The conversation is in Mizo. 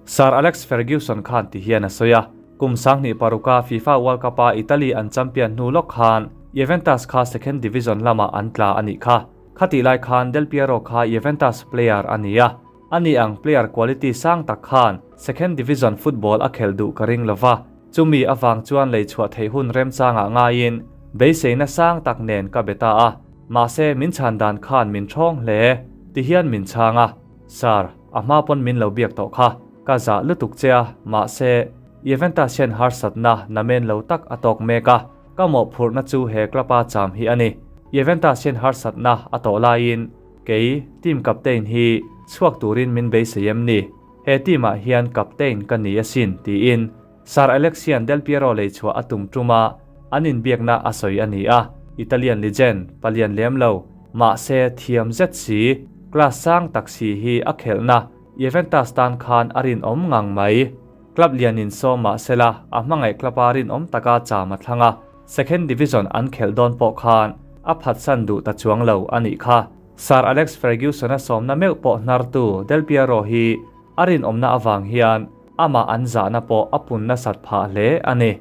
Sir Alex Ferguson khan ti hian a sawi a, kum 2006-a FIFA World Cup-a Italy an champion hnu lawk khan Juventus kha second division lamah an tla a nih kha. Khatih lai khan Del Piero kha Juventus player a ni a, ani ang player quality sang tak khan second division football a khelh duh ka ring lova, chumi avang chuan lei chhuah theih hun remchangah ngaiin beiseina sang tak nen ka be ta a, mahse min chhan dan khan min thawng hle ti hian min chhang a. Sir, a hma pawn min lo biak tawh kha, ka zah lutuk che a, mahse, Juventus hian harsatna namen lo tak a tawk mek a, ka mawhphurhna chu he club-a cham hi a ni. Juventus hian harsatna a tawh laiin kei, team captain hi, chhuak turin min beisei em ni? He team-ah hian captain ka ni asin, tiin Sir Alex hian Del Piero lei chhuah a tum tum a, an inbiakna a sawi a ni a, Italian legend, palian lem lo, mahse thiam zet si, class sang tak si hi a khelhna Juventus tan khan a rinawm ngang mai. Club lianin sawm mahsela a hmangaih club-a rinawm taka cham a thlang a, second division an khelh dawn pawh khan a phatsan duh ta chuang lo a nih kha. Sir Alex Ferguson-a sawmna meuh pawh hnartu Del Piero hi a rinawmna avang hian amah an zahna pawh a pun nasat phah hle a ni.